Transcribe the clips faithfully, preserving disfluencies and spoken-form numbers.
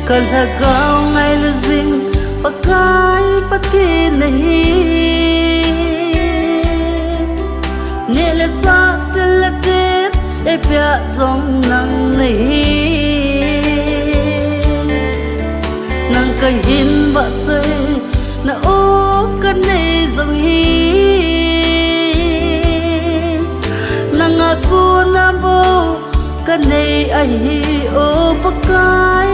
Ka lhagao ngailu jing Pakai Pathen nahi. Neh le chah, sil le chen eipeh jong nang nahi. Nang kahin vahchoina o kanei jong hi, nanga kona bou kanei ahi o Pakai.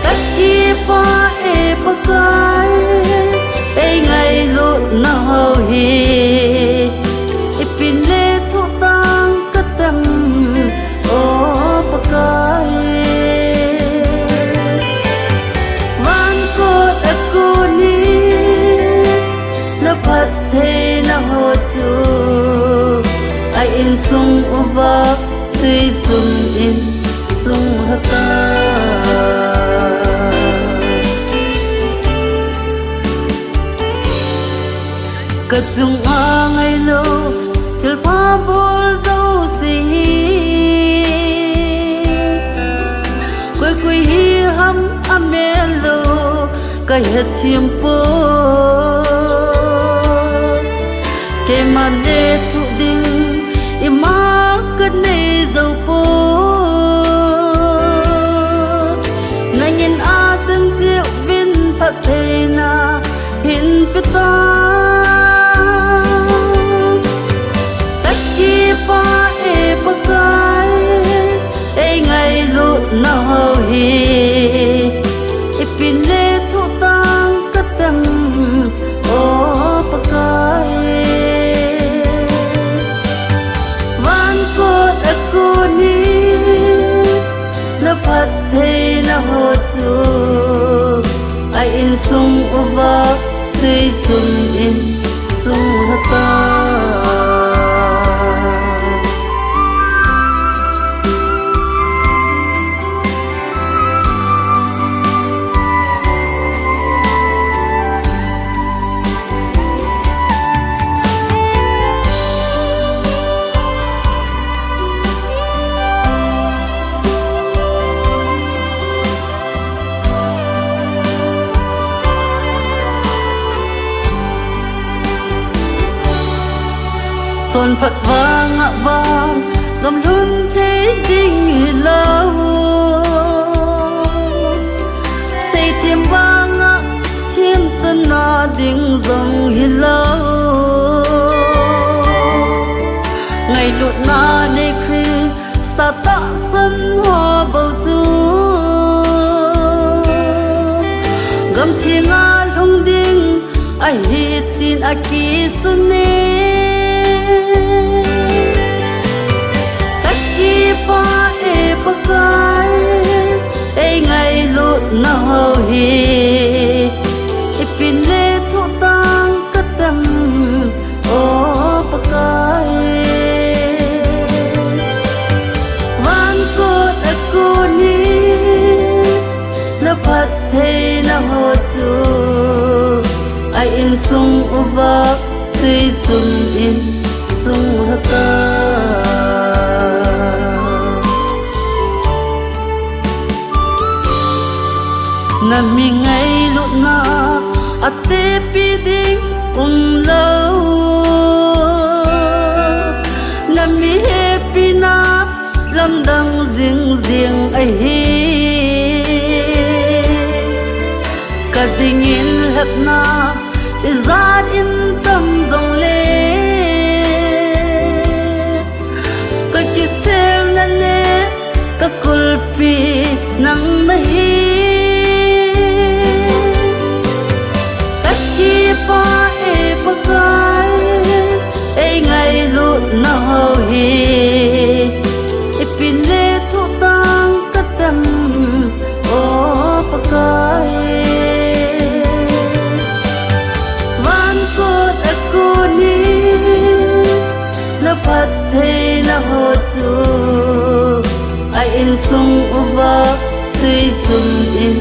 Ka kipah e Pakai, eingailutnau hi ipi le thoh tang katem o Pakai. Van kot a kon hi naphattheina ho chu a insung uva tuisun in sunglha tai. Kachunga ngailu thilpha bol jouse hi, koi koi hi ham amel lou kahethem poi. Keima lethuh ding ima kanei jou poi. Nangin achan cheh uvin phattheina hinpe tan. Ka kipah e Pakai, eingailutnau hi ipi le thoh tang katem o Pakai. Van kot a kon hi naphattheina ho chu a insung uva tuisun in sunglha tai. Chonphat vanga vang gamlhun thei ding hilou, seithem vanga themchanna ding jong hilou. Ngailutna nei Christa tahsan ho bou chu gamthenga lhung ding ahi tin akisun e. Ka kipah e Pakai, eingailutnau hi ipi le thoh tang katem o Pakai. Van kot a kon hi naphattheina ho chu a insung uva tuisun in sunglha tai. Na mi ngailutna atepi ding umlou, na mi hepina lamdang jingjing ahi. Ka dingin lhepna ijat in tam jongle, ka kiselna le ka kulpi nang nahi. Ka kipah e Pakai, eingailutnau hi ipi le thoh tang katem o Pakai. Van kot a kon hi naphattheina ho chu a insung uva tuisun in